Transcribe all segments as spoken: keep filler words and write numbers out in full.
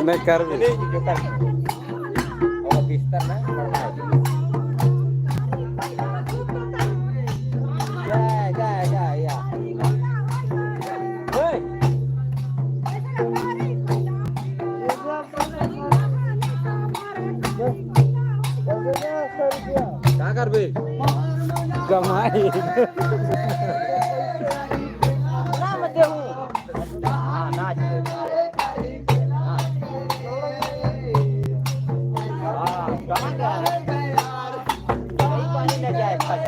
मैं कर भी। नहीं, नहीं, नहीं, नहीं। और बिस्तर ना, पड़ता है। या, या, या, या। ओए। का करबे? कमाई। ना मत देहूं। हाँ, नाच। हाँ। हाँ, कहाँ गया? वही पानी में जाए, फंस।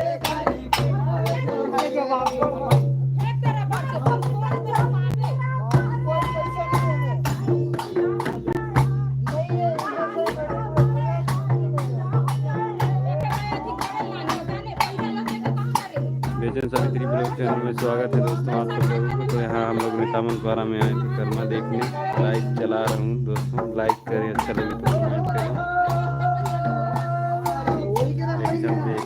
बेचैन सावित्री ब्लॉग चैनल में स्वागत है दोस्तों, आप सब लोगों को। तो यहाँ हम लोग नेतामन द्वारा में आए थे कर्मा देखने, लाइव चला रहा हूँ दोस्तों, लाइक करें, अच्छा लगे तो कमेंट करें। एकदम देख।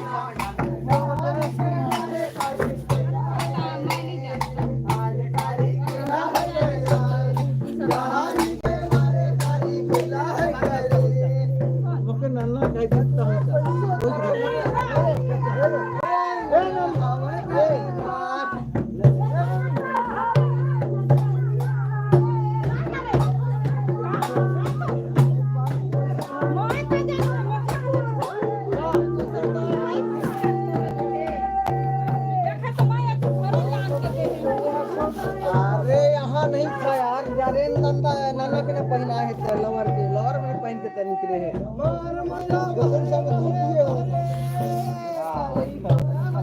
अरे, यहाँ नहीं था यार, अरे नंदा, नन्ना के ने पहना है, तेरा लवर के, लवर में पहन के तेरे निकले हैं। कसम से तुम पिए हो।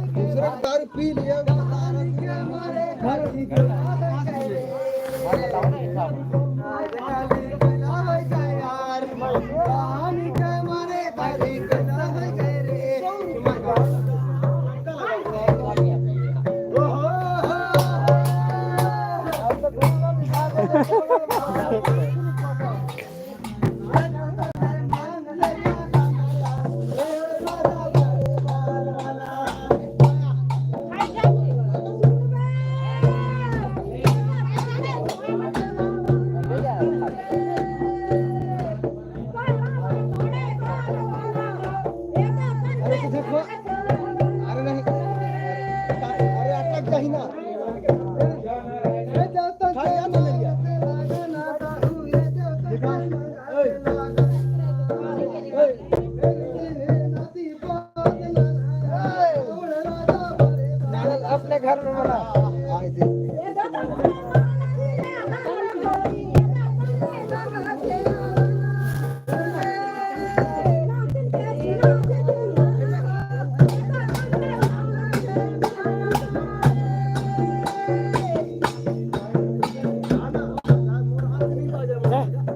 दूसरे की दारू पी लिया। अरे, कुछ देखो। अरे, नहीं। अरे, अटक जाही ना। अरे, जाता है, जाता है। देखा? ओए। ओए। अपने घर में बना।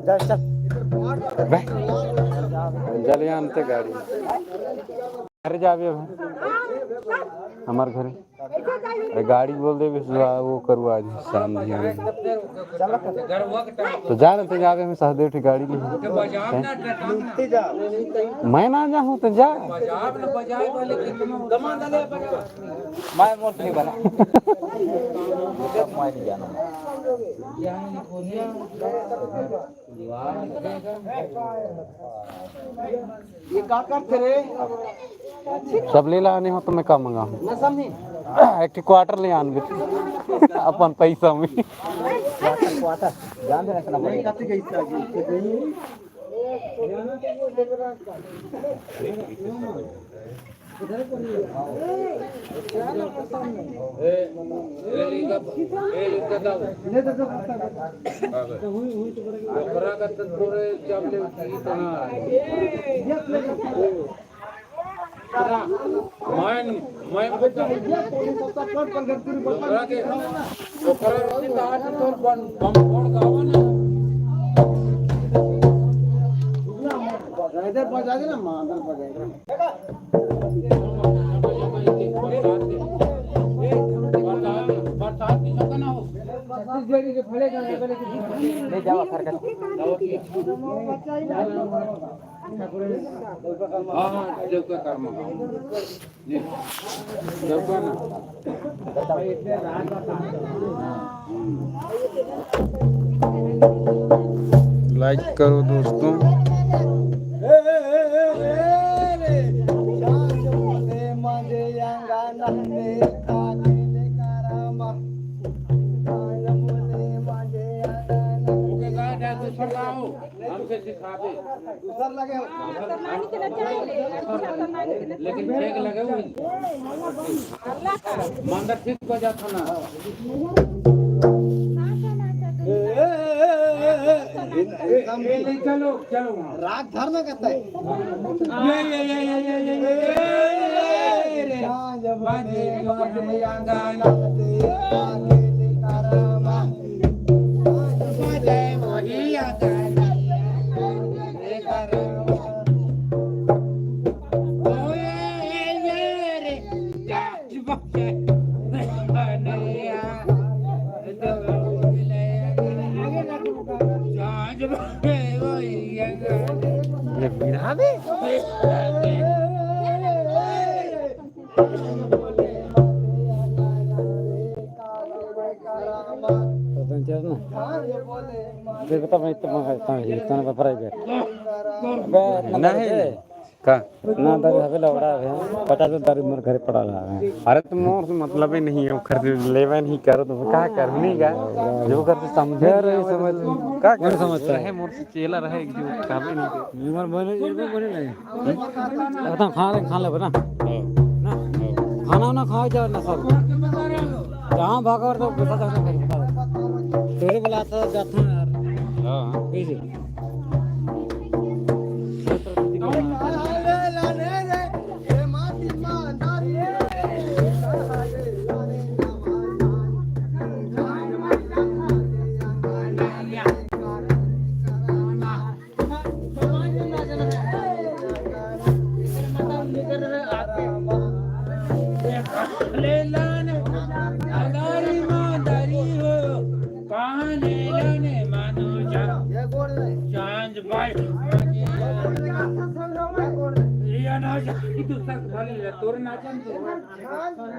जा, चल। बे। चल, यहाँ अंत गाड़ी। अरे जाबे अब। हमार घरे। अरे गाड़ी बोल देबे, वो करू आज शाम धियान। तो जा ना, तो जाबे, हम सहदेव ठे गाड़ी ले। मैं ना जाहूँ तो जा। मैं मोर नहीं बना। मैं नहीं जाना। ये का करथे रे? सब ले ला आने हो तो मैं का मंगाहूँ? ना समझी। एक ठे क्वार्टर ले आन बे। अपन पैसा में। Quarter, quarter. जान दे रखना पड़ेगा। मैं, मैं ओकरा के, ओकरा रोटी कहा के तोर बन, बम फोड़ गावा ना। बजा दे, बजा दे ना, मादर बजा दे। बरसात की शक्ल ना हो। ले जावा, फरकत। हाँ, हाँ, देवका कर्मा। देवका ना। लाइक करो दोस्तों। लेकिन ठीक लगे हुए। मांदा ठीक हो जाता ना। ए, ए, ए, चलो, चलो वहाँ। राग धर ना कहता है। ये, ये, ये। ये बिरहा में? तो तुम चल ना। देखो तो मैं इतना, इतना, इतना पर प्राइवेट। अबे, नहीं। का? ना दारू हवे लौड़ा है, पचास दारू मोर घरे पड़ा रहा है। अरे तो मोर से मतलब ही नहीं है, ओखर से लेवे नहीं करो तो का करनी का? जो ओखर से समझे यार, नहीं ये समझ, का कौन कर? समझता है? रहे मोर से चेला रहे, जो कहबे नहीं करे। मोर बने, ये भी बने नहीं। हम्म? खा ले, खा ले बना। हाँ। ना? हाँ। खाना ना खाओ जाओ ना सब। जहाँ भागो तो गुस्सा जाना पड़ता है। तेरे बुलाता जाता हूँ यार। हाँ। कैसे?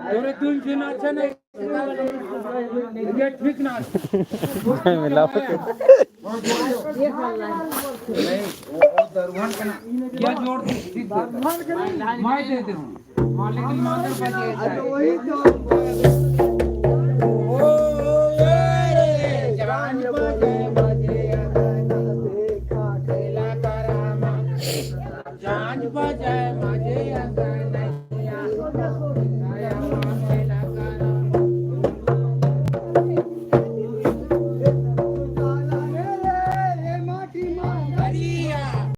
तोरे दून से नाचा नहीं। ये ठीक ना। मिलावट। ये जोड़ दे, ठीक से। मैं दे दे हूँ। हाँ, लेकिन मांदर बजे। ओ, ए रे, जान बजे, बजे, जान बजे।